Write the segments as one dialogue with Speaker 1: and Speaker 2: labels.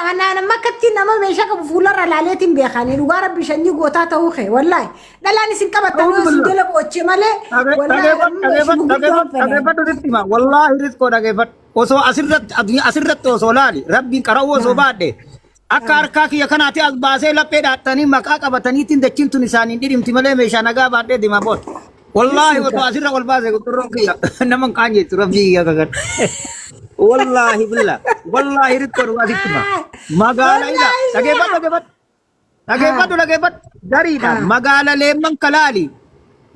Speaker 1: Nama akkatti nama meeshaa qabu fuularra laaleetiin beekanii dhugaa rabbi shanyii gootaa ta'uu kee wallaahi. Dhalaan isin qabattan yoo isin jala boochee malee wallaahi namni meeshaa gurguddoo hin fedhan.
Speaker 2: Dhageeffadhu sitti hima. Wallaahi rizqoo dhageeffadhu. Osoo asirratti addunyaa asirratti osoo laali rabbiin qara'uu osoo baadhe akka harkaa kiyya kanaatti as baasee laphee dhaattanii maqaa qabataniitiin dachiin tun isaaniin dhidhimti malee meeshaa nagaa baadhee deemaa booda. Wallaahi osoo asirra ol baase qurxurroon kiyya nama hin qaanjeessu rabbii kiyya kakan. Wallaahi billaa wallaahi rizqoo dhugaa sitti hima. Magaala ila
Speaker 1: Wallaahi
Speaker 2: dhageeffadhu dhageeffadhu. Dhageeffadhu dhageeffadhu. Gariidha. Magaala leemman kalaali.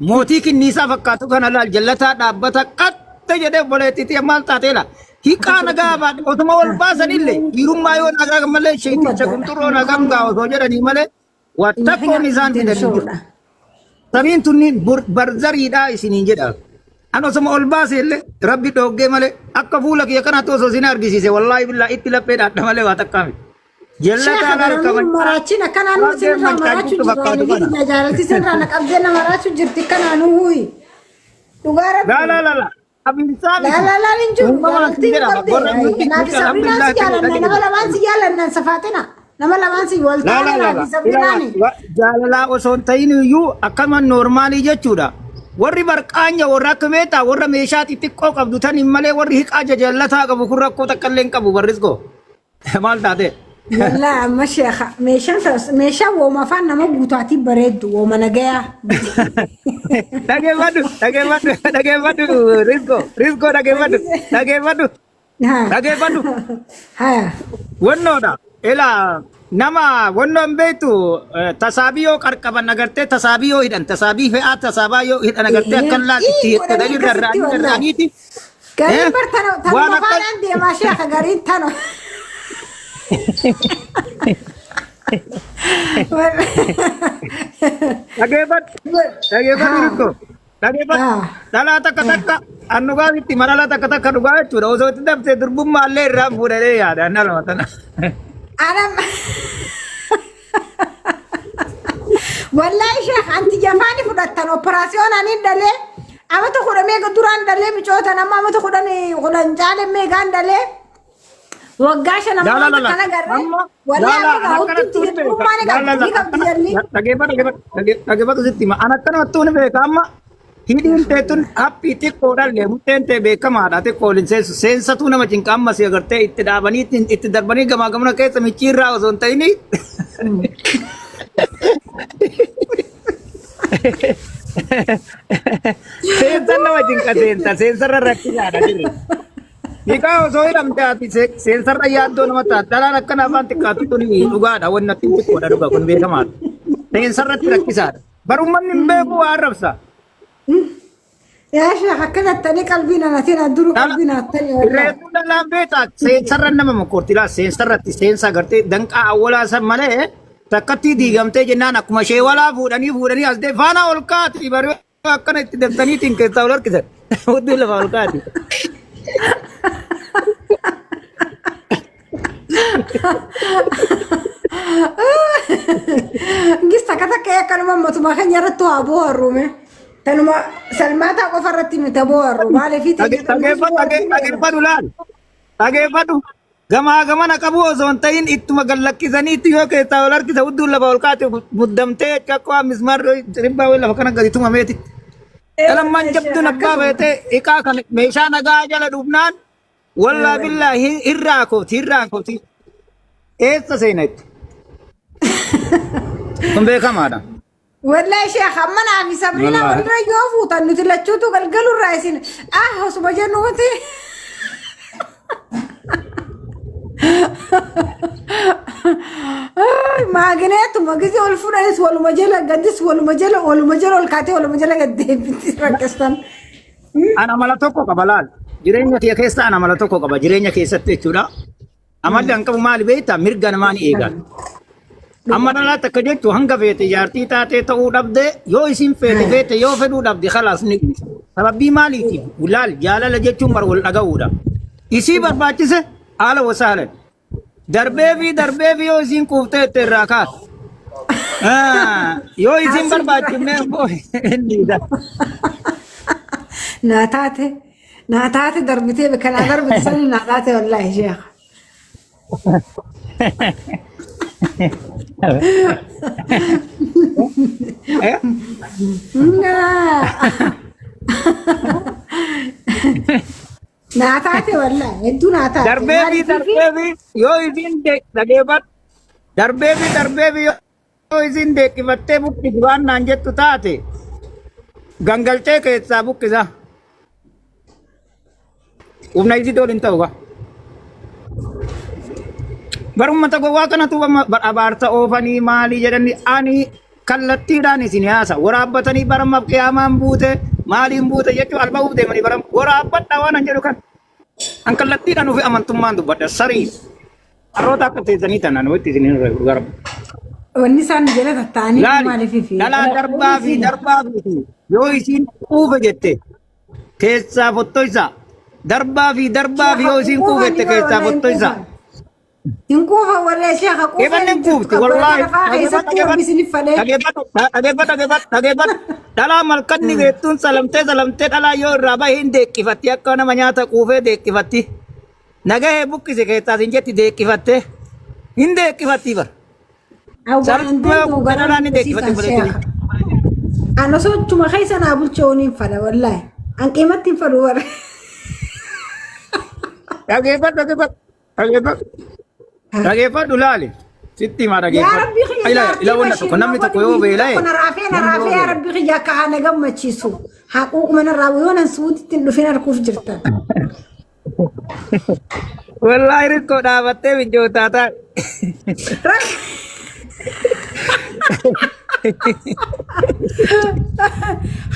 Speaker 2: Mootii kinniisaa fakkaatu kana laal jallataa dhaabbata qaxxe jedhee obboleettiitii maal taateela. Hiqaa nagaa baadhe osuma wal baasanillee dhiirummaa yoo nagaa malee sheeticha qunxurroo nagaan gaa osoo jedhanii malee waa takkoon isaan fidanii jiru. Samiin tunni barzariidhaa isiniin jedha. An osuma ol baase illee rabbi dhoggee malee akka fuula kiyya kanaatti osoo isin argisiise wallaahi billaa itti laphee dhaadha malee waa takkaa miti.
Speaker 1: Sheekha
Speaker 2: Jallataan
Speaker 1: garuu
Speaker 2: harka
Speaker 1: maraachin akkanaa nu
Speaker 2: Waan
Speaker 1: sirraa
Speaker 2: deeman
Speaker 1: maraachuu
Speaker 2: taajjibtu
Speaker 1: jirra.
Speaker 2: fakkaatu
Speaker 1: Ani
Speaker 2: kana.
Speaker 1: biyya jaalalti sirraa na qabdee na maraachuu jirti kanaa huyi. Dhugaa
Speaker 2: Laa
Speaker 1: rabbi.
Speaker 2: laa laa laa. Qabiinsaa
Speaker 1: Laa
Speaker 2: miti.
Speaker 1: laa laa hin jiru.
Speaker 2: Uumamaan
Speaker 1: Jaalalti
Speaker 2: sin
Speaker 1: nu
Speaker 2: jedhama.
Speaker 1: qabdee.
Speaker 2: Warra nuti
Speaker 1: Naa fi
Speaker 2: nuti
Speaker 1: Sabriinaan
Speaker 2: alhamdulillah
Speaker 1: si jaalanna. Nama lamaan si jaalannan safaaxina. Nama lamaan si wal
Speaker 2: Laa laa
Speaker 1: taane
Speaker 2: laa
Speaker 1: naa
Speaker 2: laa.
Speaker 1: fi Sabriinaani.
Speaker 2: Jaalalaa osoo hin ta'in iyyuu akkama noormaalii jechuudha. Warri barqaanya warra akka meetaa warra meeshaa xixiqqoo qabdu tan hin malee warri hiqaa jajallataa qabu kun rakkoo takka illee hin qabu barriskoo. Maal taate?
Speaker 1: Wallaahi amma sheekha meeshaan meeshaan wooma afaan nama guutaatiin bareeddu wooma nagayaa.
Speaker 2: Dhageeffadhu dhageeffadhu dhageeffadhu Rizko Rizko dhageeffadhu dhageeffadhu dhageeffadhu.
Speaker 1: Haya.
Speaker 2: Wannoodha. Ilaa nama wannoo hin beektu tasaabii yoo qarqaban agartee tasaabii yoo hidhan tasaabii fe'aa tasaabaa yoo hidhan agartee akkan laal itti
Speaker 1: Ii godhanii
Speaker 2: hidhatanii
Speaker 1: akkasitti
Speaker 2: rarra'anii
Speaker 1: wallaahi.
Speaker 2: rarra'aniiti.
Speaker 1: Gariin
Speaker 2: Eh?
Speaker 1: bar tana
Speaker 2: Waan
Speaker 1: tanuma
Speaker 2: akka
Speaker 1: faanaan deemaa sheekha gariin tana.
Speaker 2: Dhageeffadhu dhageeffadhu Rizko dhageeffadhu dhalaa takka takka an dhugaa sitti hima dhalaa takka takka dhugaa jechuudha osoo itti dabsee durbummaa illee irraa fuudhee yaada an dhaluma tana.
Speaker 1: Anam Wallahi sheekh anti jafaani fudhattan operaasiyoon ani dhalee amata kudha meeqa duraan dhalee micoota nama amata kudhan kudhan caale meeqaan dhalee waggaa shan
Speaker 2: Laa
Speaker 1: amma
Speaker 2: laa
Speaker 1: wanta
Speaker 2: laa
Speaker 1: kana garree
Speaker 2: amma
Speaker 1: wallahi
Speaker 2: laa laa
Speaker 1: amma
Speaker 2: an
Speaker 1: gaa
Speaker 2: akkanatti
Speaker 1: hundi
Speaker 2: hin beeka
Speaker 1: durbummaa ni
Speaker 2: laa
Speaker 1: qabdi
Speaker 2: laa
Speaker 1: ni
Speaker 2: laa
Speaker 1: qabdi
Speaker 2: akkana
Speaker 1: jalli.
Speaker 2: dhageeffadhu dhageeffadhu dhageeffadhu sitti hima an akkanatti hin beeka amma Hidhiin tee tun haphii xiqqoodhallee murteen tee beekamaadha xiqqoo waliin seensu seensatuu nama cinqa amma si agartee itti dhaabanii itti darbanii gamaa gamana keessa micciirraa osoo hin ta'ini seensan nama cinqa seensa seensarra rakkisaadha dirri. Hiikaa osoo hidhamte ati seensarra yaaddoo nama ta'a dhalaan akkana afaan xiqqaatu tuni dhugaadha wanni atti xiqqoodha dhugaa kun beekamaadha. Seensarratti rakkisaadha. Bar ummanni hin beeku waa arrabsa.
Speaker 1: Yaa sheekh akka jettanii qalbii nanatiin adduruu qalbii naattanii wallahi.
Speaker 2: Reefuu dhalaan beektaa seensarra nama mokorti laa seensarratti seensa agartee danqaa awwalaa san malee takkatti diigamtee jennaan akkuma ishee walaa fuudhanii fuudhanii as dee faana ol kaati bari akkana itti daftaniitiin keessaa ol harkisan hudduu lafa ol kaati.
Speaker 1: Gis takka takka akkanuma matuma keenya irratti haa booharrume. Tanuma salmaataa qofa irratti miti booharru. Maaliif
Speaker 2: Dhageeffadhu laal. Dhageeffadhu. Gamaa gamana qabu osoo hin ta'in ittuma gad lakkisaniitti yoo keessaa ol harkisa hudduun lafa ol kaate muddamtee caqqoo mismaar ribbaa wayii lafa kana gadi tumameeti. Dhalammaan jabduun abbaa feetee hiqaa kan meeshaa nagaa jala dhufnaan Wallaa billaa irraa kooti irraa kooti. Eessa seena itti? Kun beekamaadha.
Speaker 1: Wallahi sheekh amma naa fi Sabriina
Speaker 2: Wallaahi.
Speaker 1: walirra yoo fuutan nuti lachuutu galgalurraa isin ah osuma jennu miti. Maagineetuma gisee ol fudhanis waluma jala gadis waluma jala waluma jala ol kaatee waluma jala gad deebiti rakkistan.
Speaker 2: An amala tokko qaba laal. Jireenya kiyya keessa an amala tokko qaba jireenya keessatti jechuudha. Amalli an qabu maali beektaa mirga namaa ni eegan. Amma dhalaa takka jechuun hanga feete jaartii taatee ta'uu dhabde yoo isin feete feete yoo fedhuu dhabde khalaas ni dhiisa. Sababii maaliitiif laal jaalala jechuun bar wal dhaga'uudha. Isii barbaachise haala wasaalan. Darbee fi darbee fi yoo isiin quuftee itti irraa kaatu. Ah, Yoo isiin barbaachifne immoo inni dhiisa.
Speaker 1: Naa taate naa taate darbitee bakka naa darbite sani naa taate wallaahi sheekh.
Speaker 2: Eh?
Speaker 1: Naa taate wallaahi hedduu naa taate.
Speaker 2: Darbee fi
Speaker 1: Maaliif
Speaker 2: darbee fi yoo isiin dhageeffadhu. Darbee fi darbee fi yoo isiin deeqqifattee buqqisi waan naan jettu taate gangalchee keessaa buqqisa. Humna isii tool hin ta'u gaa. Bar uummata gowwaa kanatu abaarsa oofanii maalii jedhanii ani kallattiidhaan isin haasa. Waraabbatanii bara ammaaf qiyaamaan buute maaliin buute jechuun alba'uuf deemanii bara waraabbadha waan an jedhu kan. An kallattiidhaan ofii amantummaan dubbadha sarii. Harroota akka teessanii tanaan walitti isin hin reefu garba.
Speaker 1: Wanni isaan jala tatta'anii
Speaker 2: Laali
Speaker 1: maaliif fi
Speaker 2: dhalaa darbaa fi darbaa fi yoo isiin quufe jette keessaa fottoysa. Darbaa fi darbaa fi yoo isiin quufette keessaa fottoysa.
Speaker 1: Hin quufa warra sheekha quufa
Speaker 2: Eebanni hin quufti wallaahi.
Speaker 1: Keessatti warri isiniif fadhee.
Speaker 2: Dhageeffadhu dhageeffadhu dhageeffadhu dhageeffadhu. Dhalaa malkanni geettuun salamtee salamtee dhalaa yoo irraa bahe hin deeqqifatti akka nama nyaata quufee deeqqifatti. Nagahee buqqise keessaa sin jetti deeqqifattee. Hin deeqqifatti bara.
Speaker 1: Awwaan
Speaker 2: Salphuma
Speaker 1: danda'u
Speaker 2: dhalaan
Speaker 1: garaan
Speaker 2: ni deeqqifatti
Speaker 1: kusiisan
Speaker 2: obboleettiin.
Speaker 1: sheekha. An osoo achuma keessa naa bulchee hin fadha wallaahi. An qiimatti hin fadhu warra.
Speaker 2: Dhageeffadhu dhageeffadhu dhageeffadhu. Dhageeffadhu laali. Sitti himaa
Speaker 1: Yaa
Speaker 2: dhageeffadhu.
Speaker 1: Rabbi kiyya
Speaker 2: Ila
Speaker 1: jaartii
Speaker 2: ila wanna
Speaker 1: Bashiir
Speaker 2: tokko namni
Speaker 1: na
Speaker 2: tokko
Speaker 1: godhi
Speaker 2: yoo
Speaker 1: guyyaa
Speaker 2: beela'e
Speaker 1: tokko na raafee na
Speaker 2: namni yoo
Speaker 1: raafee yaa
Speaker 2: beela'e.
Speaker 1: Rabbi kiyya akka haa na gammachiisu. Haquuquma narraa yoo nan suutitti hin dhufin harkuuf jirtan.
Speaker 2: Wallaahi rikkoo dhaabattee mijjootaa ta'a.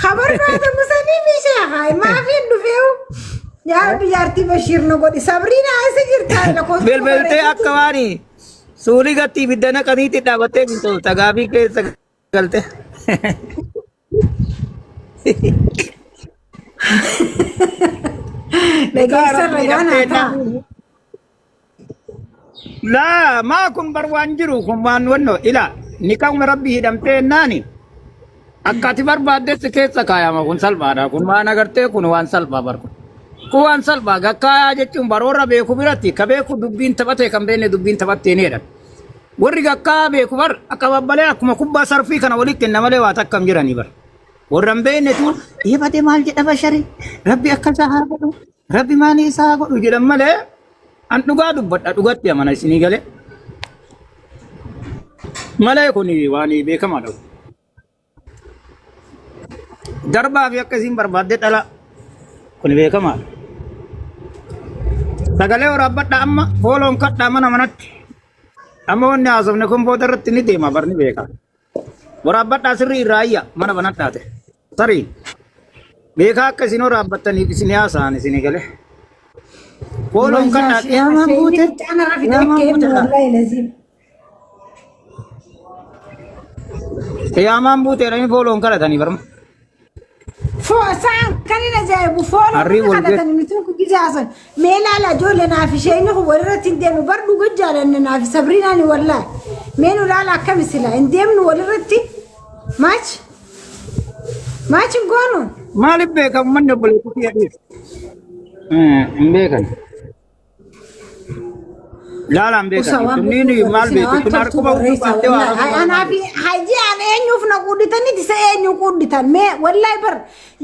Speaker 1: Habar baatamu sanii mi sheekha maaf hin dhufeewu. Yaa Rabbi jaartii Bashiir na godhi. Sabriin eessa jirta? Lakkoofsa
Speaker 2: Belbeltee akka waan suulii gatti ibidda naqaniitti dhaabattee mijjoota gaafii keessa galte.
Speaker 1: Dhageessa ragaa naa ta'a.
Speaker 2: Laa maa kun bar waan jiru kun waan wanno ila ni qaama rabbi hidhamtee naani akka ati barbaaddetti keessa kaayama kun salphaadha kun waan agartee kun waan salphaa bar kun. Kun waan salphaa gakkaayaa jechuun baroorra beeku biratti ka beeku dubbiin taphatee kan beekne dubbiin taphattee ni jedhan. Warri gakkaa beeku bar akka babbalee akkuma kubbaa sarfii kana walitti kenna malee waa takka hin jiranii bar. Warra hin beeknetu eebade maal jedha bashari rabbi akka isaa haa godhu rabbi maal isaa haa godhu jedhan malee an dhugaa dubbadha dhugatti amana isinii galee. Malee kun waan beekamaadha. Darbaa fi akka isiin barbaadde dhala kun beekamaadha. Sagalee waraabbadha amma fooloon kadhaa mana manatti. Amma wanni haasofne kun booda irratti ni deema barni beeka. Waraabbadhaa sirrii irraa ayya mana banadhaate. Tarii beekaa akka isin waraabbattaniif isin haasa'an isinii galee. Fooloon kadhaa qiyaamaan buute. Qiyaamaan buute.
Speaker 1: Wallaahi laziim.
Speaker 2: Qiyaamaan buute jedhanii fooloon kadhatanii barma.
Speaker 1: Saan kan hin ajaa'ibu foon
Speaker 2: Harrii wal
Speaker 1: kadhatan nuti kun gizaasan mee laala ijoollee naaf isheen kun walirratti hin deemnu bar dhuga jaalanne naaf sabriinaan wallaahi mee nu laala akkami sila hin deemnu walirratti maach maach hin goonu.
Speaker 2: Maaliif beekamu manni obboleettii kiyya dhiisa? Hin beekan. Laalaan beekan. Kunniin maal beeku? Kun harkuma hudduu baattee waa harkuma.
Speaker 1: Anaafi hajji an eenyuuf na quudhitanitti isa eenyu quudhitan mee wallahi bar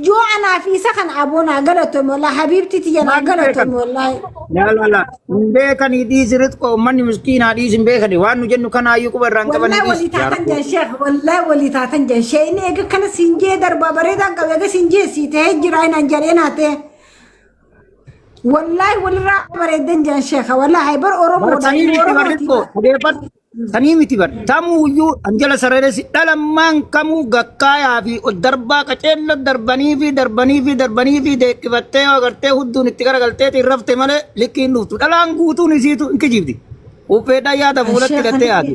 Speaker 1: yoo anaafi isa kana aboo naa galatoomi wallahi habiibti tiyya naa
Speaker 2: Maal beekan?
Speaker 1: galatoomi wallahi.
Speaker 2: Laa laa laa. Hin beekanii dhiisi rizqoo uummanni miskiinaa dhiisi hin beekanii waan nu jennu kanaayyuu quba irraa hin qabanii
Speaker 1: Wallahi walii
Speaker 2: dhiisi. Yaa
Speaker 1: taatan
Speaker 2: Rabbi.
Speaker 1: jan sheekh wallahi walii taatan jan sheekni eega kana siin jee darbaa bareedaan qabu eega siin jee sii ta'ee jira inaan jedhee naa ta'e. Wallahi walirraa bareeddan jan sheekha wallahi bar
Speaker 2: Bar
Speaker 1: Oromoodha
Speaker 2: sanii
Speaker 1: inni
Speaker 2: miti bar
Speaker 1: Oromooti.
Speaker 2: rizqoo dhageeffadhu. Sanii miti bar tamuuyyuu anjala sararesi dhalammaan kamuu gakkaayaa fi ol darbaa qaceello darbanii fi darbanii fi darbanii fi deeqqifattee yoo agartee hudduun itti garagaltee hin rafte malee likkiin dhuftu dhalaan guutuun isiitu hin kijibdi. Uffeedhaan yaada fuulatti hidhattee yaadu.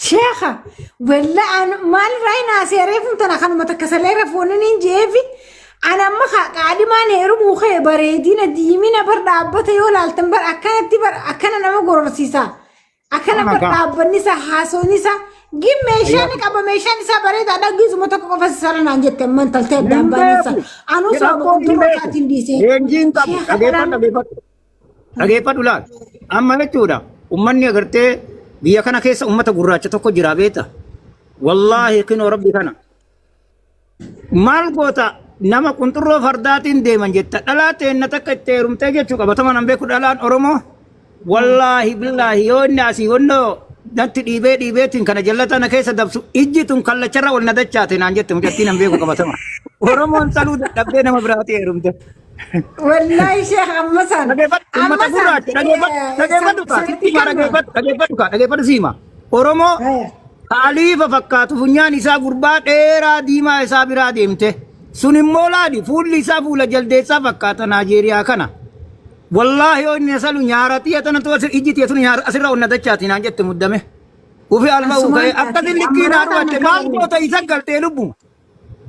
Speaker 1: Sheekha walla an maal irraa hin haasee reefuun tana kanuma takka salee rafuun hin jeefi an amma qaadhimaan heerumuu kee bareedina diimina bar dhaabbata yoo laaltan bar akkanatti bar akkana nama gororsiisa. Akkana bar dhaabbanni isaa haasoon isaa gin meeshaan qaba meeshaan isaa bareedaa dhaggiisuma tokko qofa sisara naan jette amman taltee addaan
Speaker 2: Hin
Speaker 1: baanessa.
Speaker 2: beeku.
Speaker 1: Anuu sababa
Speaker 2: Rakkoon hin
Speaker 1: kunturoo
Speaker 2: beeku.
Speaker 1: isaatiin dhiisee.
Speaker 2: Leenjiin qabu.
Speaker 1: Sheekha
Speaker 2: Dhageeffadhu
Speaker 1: dhalaan
Speaker 2: dhageeffadhu. Dhageeffadhu laal. Amma jechuudha ummanni agartee biyya kana keessa ummata gurraacha tokko jira beekta. Wallaahi kinoo rabbi kana. Maal goota nama qunxurroo fardaatiin deeman jetta dhalaa teenna takka itti heerumtee jechuu qabatama nan beeku dhalaan Oromoo. Wallaahi billaahi yoo inni asii wannoo natti dhiibee dhiibeetiin kana jallata na keessa dabsu ijji tun kallacharra ol na dachaate naan jette mucattii nan beeku qabatama. Oromoon saluu dadhabdee nama biraatii heerumte.
Speaker 1: Wallaahi sheekh amma san
Speaker 2: Dhageeffadhu
Speaker 1: amma
Speaker 2: uummata
Speaker 1: san
Speaker 2: gurraacha dhageeffadhu dhageeffadhu kaa sitti
Speaker 1: sanitti
Speaker 2: hima
Speaker 1: kanuma.
Speaker 2: dhageeffadhu dhageeffadhu kaa dhageeffadhu si hima. Oromoo Khaliifa fakkaatu funyaan isaa gurbaa dheeraa diimaa isaa biraa deemte. Sun immoo laali fuulli isaa fuula jaldeessaa fakkaata Naajeeriyaa kana. Wallaahi yoo inni asalu nyaara xiyya tana tu asir ijji tiyya tun nyaara asirra onna dachaati naan jette muddame. Ufi alba
Speaker 1: Asumaan
Speaker 2: uka'ee
Speaker 1: taate
Speaker 2: akkasin likkii naa
Speaker 1: ammarraa
Speaker 2: dhufatte
Speaker 1: taana
Speaker 2: maal
Speaker 1: qabame.
Speaker 2: goota isa galtee lubbu.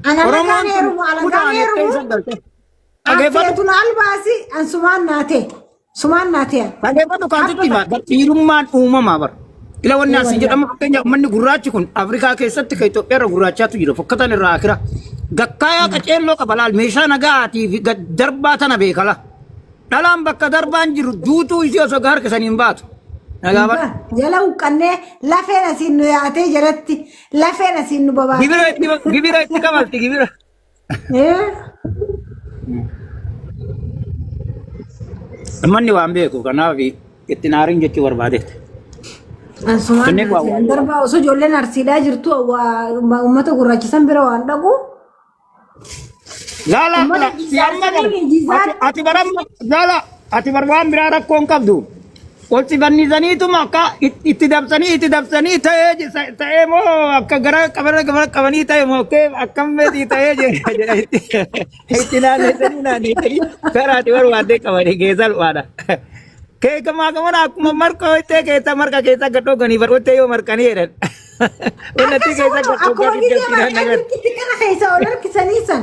Speaker 1: Ana
Speaker 2: Oromoon
Speaker 1: lagaan
Speaker 2: tun
Speaker 1: heerumu alagaan
Speaker 2: kudhaan jettee
Speaker 1: heerumu
Speaker 2: isa galte. Dhageeffadhu.
Speaker 1: Affeetun albaasi an sumaan naatee sumaan naatee
Speaker 2: Dhageeffadhu kan sitti
Speaker 1: Abba
Speaker 2: hima. Dhiirummaan uumamaa bara. Ila wanni
Speaker 1: ee
Speaker 2: asii
Speaker 1: wallaahi.
Speaker 2: jedhamu fakkeenya uummanni gurraachi kun Afrikaa keessatti kan Itoophiyaa irra gurraachaatu jira. Fokkatan irraa akira. Gakkaayaa qaceelloo qaba laal meeshaa nagaatii fi darbaa tana beekala. Dhalaan bakka darbaan jiru duutuu isii osoo harka sanii hin baatu. Nagaa bara.
Speaker 1: Jala huqqannee lafeen asiin nu yaatee jalatti lafeen asiin nu babaatee.
Speaker 2: Gibira itti kabalti gibira.
Speaker 1: Ee.
Speaker 2: Uummanni waan beeku kanaaf itti naarin jechuu barbaadeeti.
Speaker 1: Ansumaan
Speaker 2: Sunneen waa
Speaker 1: naatee darbaa osoo ijoolleen arsiidhaa jirtu uummata gurraacha san bira waan dhaqu.
Speaker 2: Laala
Speaker 1: Uummata
Speaker 2: si amma bar
Speaker 1: jizaasanii jizaan
Speaker 2: ati bar amma laala ati bar waan biraa rakkoo hin qabdu. Ol si fannisaniituma akka itti dabsanii ta'ee ta'ee moo akka gara qabara gara qabanii ta'e moo kee akkam meetii ta'ee jedha itti itti naanneessanii naanneessanii karaa ati barbaaddee qabanii keessa salphaadha. Kee gamaa gamana akkuma marqa ho'ittee keessa marqa keessa gad dhoganii bar ho'ittee yoo marqanii jedhan. Wannatti keessa
Speaker 1: Akkasuma
Speaker 2: gad
Speaker 1: akkuma
Speaker 2: dhoganii
Speaker 1: gizee
Speaker 2: galtii naannoo
Speaker 1: marqaa jirtitti kana keessa ol harkisanii san.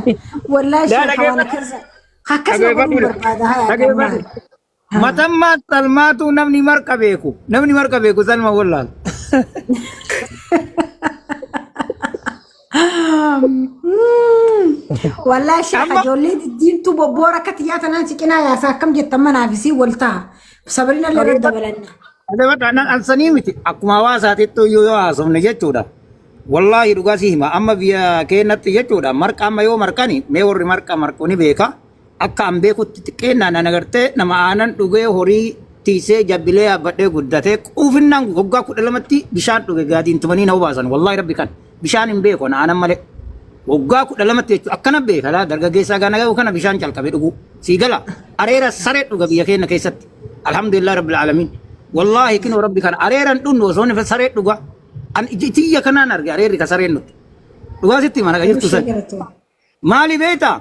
Speaker 1: Wallaahi
Speaker 2: Laala
Speaker 1: sheekha waan
Speaker 2: keessa
Speaker 1: akkas akkasuma godhuun
Speaker 2: dhageeffadhu
Speaker 1: barbaada haya
Speaker 2: dhageeffadhu.
Speaker 1: gammaa.
Speaker 2: Matammaa salmaatu namni marqa beeku. Namni marqa beeku salma wallaal.
Speaker 1: Wallaahi sheekha
Speaker 2: Amma
Speaker 1: ijoollee diddiimtuu bobboora akka xiyyaa tanaan si cinaa yaasa akkam jettan manaaf isii wal ta'a. Sabrina illee irra dabalanna.
Speaker 2: Dhageeffadhu ansanii miti akkuma hawaasaatitti iyyuu yoo haasofne jechuudha. Wallaahi dhugaa si hima amma biyya keenyatti jechuudha marqa amma yoo marqani mee warri marqa marqu ni beeka. Akka an beekutti xiqqeennaan an agartee nama aanan dhugee horii tiisee jabbilee yaabbadhee guddatee quufinnaan waggaa 12tti bishaan dhuge gaadiin tumanii na obaasan wallaahi rabbi kan bishaan hin beeku ana aanan malee waggaa 12tti jechuudha akkana beeka laa dargaggeessaa gaana ga'u kana bishaan calqabe dhuguu sii gala areera saree dhuga biyya keenya keessatti alhamdulillah rabbil aalamiin wallaahi kinoo rabbi kana areeran dhunnu osoo inni saree dhuga an iji tiyya kanaan arge areerri ka sareen nuti dhugaa sitti mana jirtu san Maali beektaa?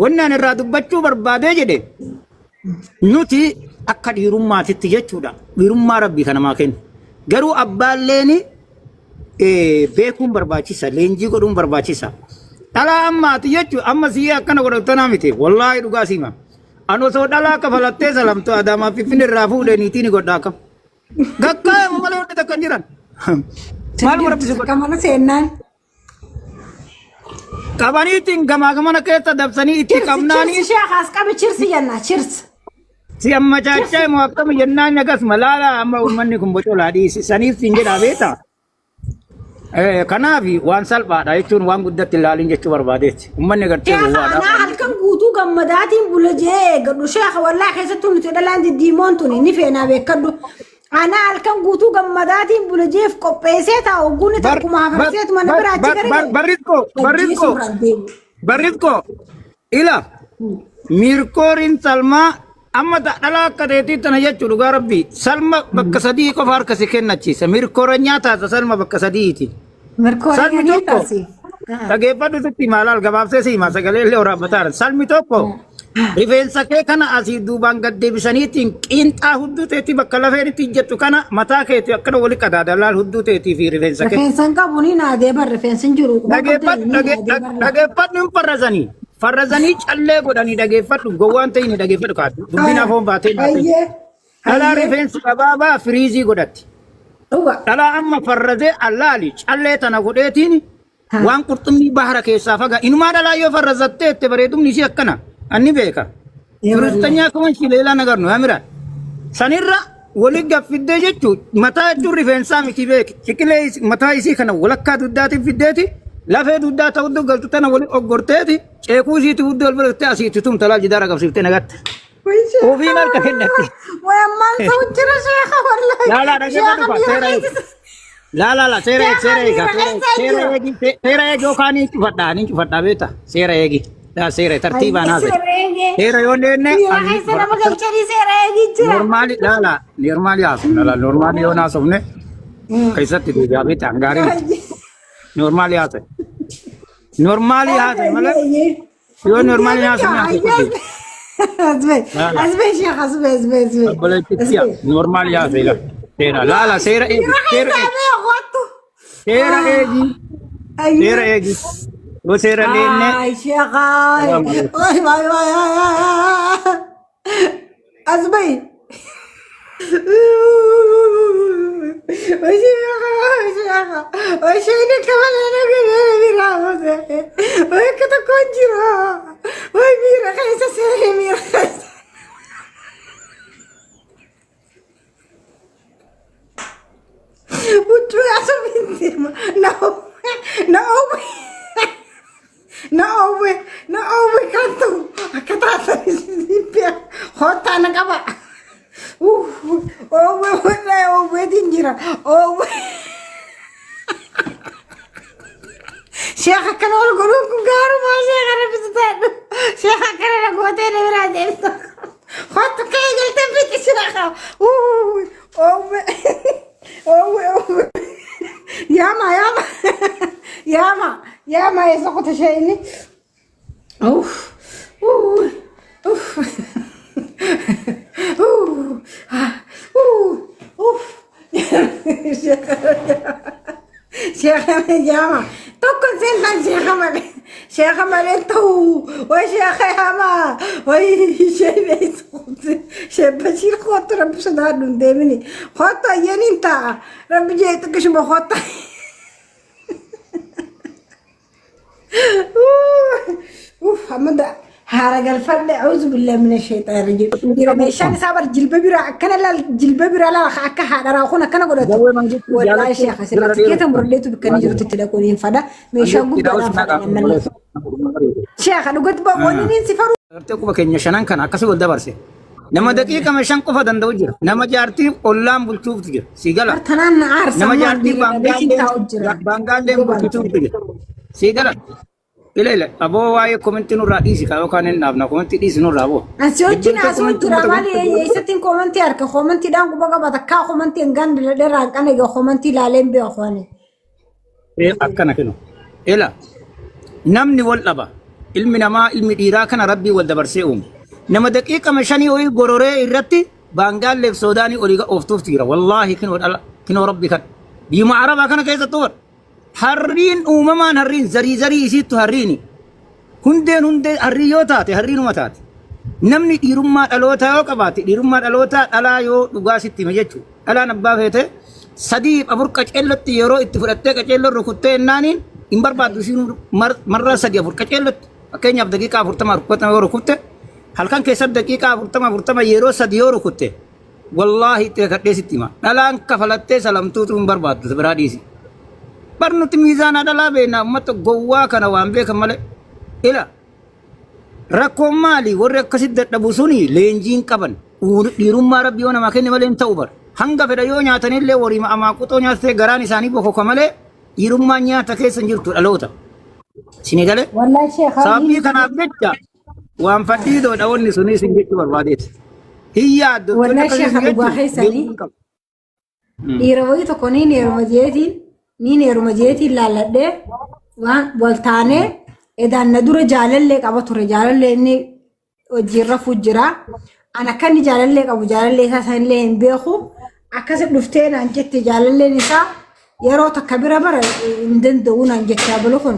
Speaker 2: Wanni ani irraa dubbachuu barbaadee jedhe nuti akka dhiirummaatitti jechuudha. Dhiirummaa rabbii kan namaa kennu. Garuu abbaalleen beekuun barbaachisa. Leenjii godhuun barbaachisa. Dhalaa ammaati jechuun amma siyee akkana godhatu tanaa miti. Wallaahi dhugaa siima. An osoo dhalaa kafalattee salamtu Adaamaa Finfinnee irraa fuudhee niitii ni godha akkam. Gakkaayama malee wanti takka hin jiran. Maaluma rabbi si godha.
Speaker 1: Akka mana seennaan.
Speaker 2: Qabaniitiin gamaa gamana keessa dabsanii itti
Speaker 1: Chirsi
Speaker 2: qabnaanii
Speaker 1: chirsi sheekh as qabi chirsi jenna chirsi.
Speaker 2: si ammachaachaa moo akkami jennaan akkasuma laala amma uummanni kun bocolaa dhiisi saniif siin jedhaa beektaa. Kanaaf waan salphaadha jechuun waan guddatti ilaalin jechuu barbaadeetti. Uummanni gartee
Speaker 1: Sheekha
Speaker 2: gowwaadha.
Speaker 1: anaa halkan guutuu gammadaatiin bula jee eeggadhu sheekha wallaahi keessattuu nuti dhalaan diddiimoon tuni ni feenaa beekadhu. Anaa halkan guutuu gammadaatiin bula jeef qopheessee taa'u ogguun
Speaker 2: Bar
Speaker 1: takkuma
Speaker 2: bar
Speaker 1: hafarseetu mana
Speaker 2: bar
Speaker 1: bira achi
Speaker 2: bar bar
Speaker 1: garagale.
Speaker 2: barriskoo
Speaker 1: Ajjeesuu
Speaker 2: barriskoo
Speaker 1: biraan deemu.
Speaker 2: barriskoo ila miirkooriin salmaa amma dhalaa akka ta'eetii tana jechuu dhugaa rabbii salma bakka sadii qofa harka si kennachiisa miirkooranyaa taasa salma bakka sadiiti.
Speaker 1: Mirkooranya
Speaker 2: Salmi
Speaker 1: ni
Speaker 2: tokko
Speaker 1: taasi.
Speaker 2: dhageeffadhu sitti himaa laal gabaabsee si himaa sagalee illee waraabbataa Salmi tokko rifeensa kee kana asii duubaan gad deebisaniitiin qiinxaa hudduu teetii bakka lafeen itti ijjattu kana mataa keetii akkana wali qadaada laal hudduu teetii fi rifeensa kee.
Speaker 1: Rifeensa hin qabu ni naadee bar rifeensi hin jiru. Quba qabdee
Speaker 2: Dhageeffadhu
Speaker 1: ni naadee bar.
Speaker 2: dhageeffadhu hin farrasanii. Farrasanii callee godhanii dhageeffadhu gowwaan ta'ini dhageeffadhu kaatu. Dubbiin afoon baatee naatee.
Speaker 1: Hayyee.
Speaker 2: Dhalaa
Speaker 1: Hayyee.
Speaker 2: rifeensi gabaabaa firiizii godhatti.
Speaker 1: Dhuga.
Speaker 2: Dhalaa amma farrazee allaali callee tana godheetiin waan qurxummii bahara keessaa faga. Inumaa dhalaa yoo farrazattee itti bareedumni ishee akkana. Anni beeka.
Speaker 1: Ee wallahi.
Speaker 2: Firistanyaa kuma ishee leelaa nagarnu yaa mira. Sanirra wali gaffiddee jechuun mataa jechuun rifeensaa miti beeki. Ciqilee mataa isii kana walakkaa duddaatiin fiddeeti lafee duddaa ta'uu galtu tana wali oggorteeti ceekuu isiitti hudduu wal bira asiitti tumta laal jidaara qabsiiftee nagatte. Ofiin harka kennatti.
Speaker 1: Way ammaan ta'u jira sheekha wallahi.
Speaker 2: Laalaa dhaggeeffadhu
Speaker 1: Sheekha
Speaker 2: faa
Speaker 1: miira
Speaker 2: seera eegi.
Speaker 1: keessa.
Speaker 2: Laalaa laa seera eegi seera eegi
Speaker 1: Sheekha miira keessa
Speaker 2: seera
Speaker 1: jira.
Speaker 2: eegi seera eegi yookaan ni cufadhaa ni cufadhaa beekta seera eegi. Laa seera tartiibaan haasa'e.
Speaker 1: Seera eegi.
Speaker 2: Seera yoo deenne
Speaker 1: Miira keessa nama galchanii seera eegi jira.
Speaker 2: normaali laalaa normaali haasofna laa normaali yoo haasofne keessatti deebi'aa beekta gaarii miti. Normaali haasa'e. Normaali haasa'e malee yoo normaali haasofne haasofne.
Speaker 1: Asbe, asbe sheekh, asbe, asbe, asbe.
Speaker 2: Obboleettiya normaali haasa'e laa. Seera laala seera eegi
Speaker 1: Miira
Speaker 2: seera
Speaker 1: keessa
Speaker 2: eegi.
Speaker 1: bee qottu.
Speaker 2: Seera eegi. Seera eegi. Yoo seera deemne
Speaker 1: Ay, sheekh, ay. Ay, ay, ay, ay, ay. Asbe. Na oowwe kan ta'u akka taatan hottaa na qaba. Oowwe wallahi oowweetiin jira. Oowwe. Sheekh akkana ol godhuun kun gaarumaa sheekha rabbi sodaadhu. Sheekh akkana na gootee na biraa deemta. Hottu ka'ee galtee fixi sheekha. Oowwe oowwe oowwe. Yaama yaama yaama yaama eessa qote ishee inni. Uff uff uff uff uff. Sheekha yaama tokko seentan sheekha malee sheekha malee ta'u way sheekha yaama way ishee beektu shee Bashiir kootu rabbi sodaadhu hin deemini kootu ayyaaniin taa'a rabbi jee xiqqishuma kootu. Uff amma da haara galfadhe auzu billahi mina shaytaan rajiim. Dhiira meeshaan isaa bar jilba biraa akkana laal jilba biraa laal akka haadharaa kun akkana godhatu.
Speaker 2: Jawwee Mangistuu
Speaker 1: Wallaahi
Speaker 2: jaalachuu
Speaker 1: sheekha sirra
Speaker 2: bira
Speaker 1: tikeeta
Speaker 2: dheeru.
Speaker 1: murleetu bikka inni jirutti itti dhaquun hin fada. Meeshaa guddaadhaan fada namni. Sheekha dhugatti ba wanni inni si faru.
Speaker 2: Gartee quba keenya shanan kana akkasii wal dabarse. Nama daqiiqama 5 qofa danda'u jira. Nama jaartii ollaan bulchuuftu jira. Si gala.
Speaker 1: Tanaan na aarsa
Speaker 2: Nama
Speaker 1: ammaa
Speaker 2: jaartii
Speaker 1: dhiira beekin taa'u jira.
Speaker 2: baangaalleen bulchituuftu jira. Si gala. Ila ila aboo waa'ee komentii nurraa dhiisi kaa yookaan hin dhaabna komentii dhiisi nurraa aboo.
Speaker 1: Asi wajjin
Speaker 2: Jibbinta
Speaker 1: asoo
Speaker 2: komentii
Speaker 1: jira
Speaker 2: uummata
Speaker 1: maali
Speaker 2: komentii
Speaker 1: eessattiin komantii harka komantiidhaan quba qaba takkaa komantii hin gande dheeraa hin qane egaa komantii ilaalee hin beeku ani.
Speaker 2: Akkana kenu. Ila namni wal dhaba. Ilmi namaa ilmi dhiiraa kana rabbii wal dabarsee uume. Nama daqiiqama 5 olii gororee irratti baangaalleef soodaanii olii ooftuuftu jira. Wallaahi kinoo dhala kinoo rabbi kan. Biyyuma arabaa kana keessattuu bar. Harriin uumamaan harriin zarii zarii isiittu harriini. Hundeen hundee harrii yoo taate harriinuma taate. Namni dhiirummaa dhalootaa yoo qabaate dhiirummaa dhalootaa dhalaa yoo dhugaa sitti hime jechuudha. Dhalaan abbaa feete 3 4 qaceellotti yeroo itti fudhattee qaceelloo rukuttee ennaaniin hin barbaaddu isiin marraa 3 4 qaceellotti. Fakkeenyaaf daqiiqaa 40 rukuttama yoo rukutte halkan keessatti daqiiqaa 40 40 yeroo 3 yoo rukutte wallaahi itti kakadhee sitti hima. Dhalaan kafalattee salamtuutu hin barbaaddu biraa dhiisi. Bar nuti miizaanaa dhalaa beekna uummata gowwaa kana waan beekan malee. Ila rakkoon maali warri akkasitti dadhabu suni leenjiin qaban dhiirummaa rabbi yoo namaa kenne malee hin ta'u bar. Hanga fedha yoo nyaatanillee warii amaa quxoo nyaattee garaan isaanii bokoka malee dhiirummaan nyaata keessa hin jirtu dhaloota. Isinii galee?
Speaker 1: Wallahi sheekha
Speaker 2: Sababii kanaaf jecha waan fadhiidoodha wanni sunis isin jechuu barbaadeeti. Hin yaaddu wanni
Speaker 1: Wallahi
Speaker 2: akkasii
Speaker 1: sheekha
Speaker 2: isin
Speaker 1: dhugaa
Speaker 2: jechuun
Speaker 1: keessanii
Speaker 2: beekuu hin qabu.
Speaker 1: Dhiira wayii tokko niin heeruma jeetiin niin heeruma jeetiin laalladhee waan wal taanee edaan na dura jaalallee qaba ture jaalallee inni hojiirra rafuu jira. An akka inni jaalallee qabu jaalallee isaa sanillee hin beeku. Akkasi dhuftee naan jette jaalalleen isaa yeroo takka bira bara hin danda'u naan jette abalu kun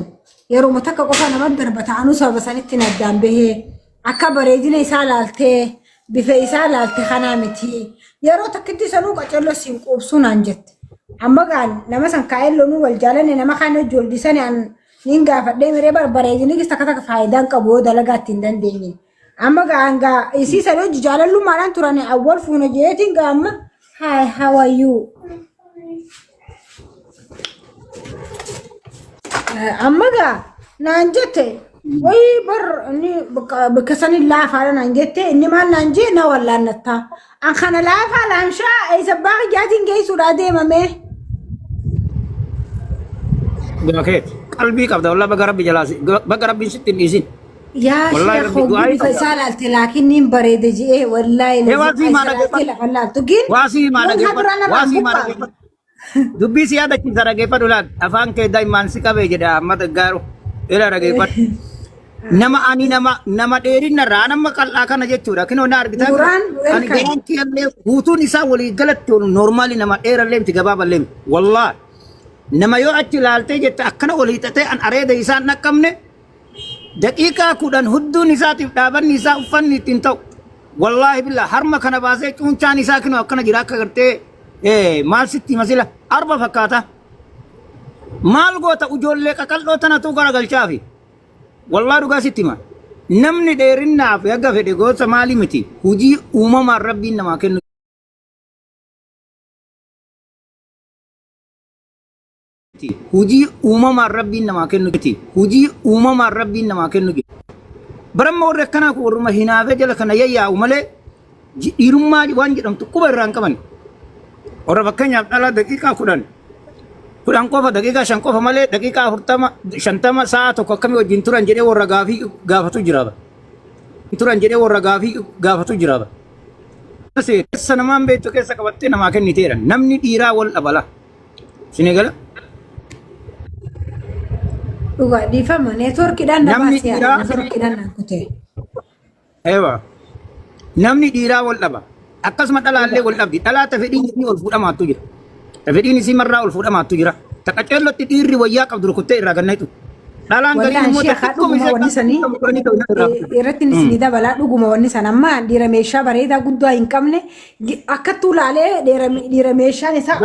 Speaker 1: yeroo takka qofa nama darba ta'anuu sababa sanitti na addaan bahee akka bareedina isaa laaltee bifa isaa laalte kanaa miti yeroo takkitti sanuu qacarroo siin quubsuu naan jette. Amma gaan nama san kaa'ee loonuu wal jaalanne nama kaan hojii wal dhiisanii an niin gaafadhee miree bar bareedinni takka takka faayidaan qabu yoo dalagaa ittiin dandeenye. Amma gaa gaa isii sana hojii jaalallummaadhaan turan awwal fuuna jeetiin gaa amma hi, how are you? Amma gaa naan jette wayii bar inni bakka sanii laafaadha naan jette. Inni maal naan jee na wallaannattaa. An kana laafaa laamshaa eessa baa jaatiin geessuudhaa deemame.
Speaker 2: Gakeet qalbii qabda wallaahi, baga rabbi jalaa baga rabbiin sitti hin dhiisin.
Speaker 1: Yaa
Speaker 2: Wallaahi
Speaker 1: sheekh
Speaker 2: rabbi
Speaker 1: hogguu
Speaker 2: du'aa
Speaker 1: bifa
Speaker 2: qabda.
Speaker 1: isaa laalte laakiin niin bareede ji'ee wallaahi
Speaker 2: Ee waa sii maa
Speaker 1: isa laalte
Speaker 2: dhaggeeffadhu.
Speaker 1: lafa laaltu gin
Speaker 2: Waa sii maa
Speaker 1: wanta
Speaker 2: dhaggeeffadhu.
Speaker 1: duraan
Speaker 2: Waa
Speaker 1: irraan
Speaker 2: sii maa
Speaker 1: buqqaa.
Speaker 2: dhaggeeffadhu. Dubbii si yaadachiisa, dhaggeeffadhu laal. Afaan kee daa'immaan si qabee jedha amma gaggaaru. Ila dhaggeeffadhu. Nama ani nama dheerinna irraa nama qal'aa kana jechuudha. Kinoo na argitaa jira.
Speaker 1: Nuraan
Speaker 2: Ani
Speaker 1: welcome.
Speaker 2: garaan kiyyallee guutuun isaa walii galatti normal nama dheerallee miti, gabaaballee miti. Wallaahi. Nama yoo achi ilaaltee jette akkana ol hiixatee an areeda isaan dhaqqabne daqiiqaa 10 hudduun isaatiif dhaabanni isaa uffanni ittiin ta'u. Wallaahi billah, harma kana baasee cuuncaan isaa kinoo akkana jira, akka gartee maal sitti masila arba fakkaata. Maal goota, ijoollee qaqal'oo tanatu garagalchaafi. Wallaahi dhugaa sitti hima. Namni dheerinnaaf haga fedhe gosa maalii miti. Hujii uumamaan rabbiin namaa kennu. Hujii uumamaan rabbiin namaa kennu. Hujii uumamaan rabbiin namaa kennu. Baramma warri akkanaa kun warruma hinaafee jala kana yayyaa'u malee dhiirummaa waan jedhamtu quba irraa hin qaban. Warra fakkeenyaaf dhala daqiiqaa 10 10 qofa, daqiiqaa 5 qofa malee daqiiqaa 40, 50, sa'a tokko akkamii wajjin turan jedhee warra gaafii gaafatu jira. Turan jedhee warra gaafii gaafatu jira. Keessa namaan beektu keessa qabattee namaa kenniteera. Namni dhiiraa wal dhabala. Isin gala?
Speaker 1: Dhugaa dhiifama, neetworkiidhaan na
Speaker 2: Namni
Speaker 1: baasee
Speaker 2: dhiiraa
Speaker 1: neetworkiidhaan naan kutee.
Speaker 2: Ewa. Namni dhiiraa wal dhaba. Akkasuma dhalaallee wal dhabdi. Dhalaa ta fedhiin isii ol fuudhamaattu jira. Ta fedhiin isii marraa ol fuudhamaattu jira. Ta qaceellotti dhiirri wayyaa qabdu rukuttee irraa gannaytu. Dhalaan gariin
Speaker 1: Wallaan
Speaker 2: immoo ta
Speaker 1: sheekaa
Speaker 2: xiqqoo
Speaker 1: dhuguma
Speaker 2: ishee
Speaker 1: wanni sanii
Speaker 2: qabdu ta'u irraa fuudhu.
Speaker 1: Irratti ni dabalaa, dhuguma wanni san amma dhiira meeshaa bareedaa guddaa hin qabne akkattuu laalee dhiira meeshaan isaa.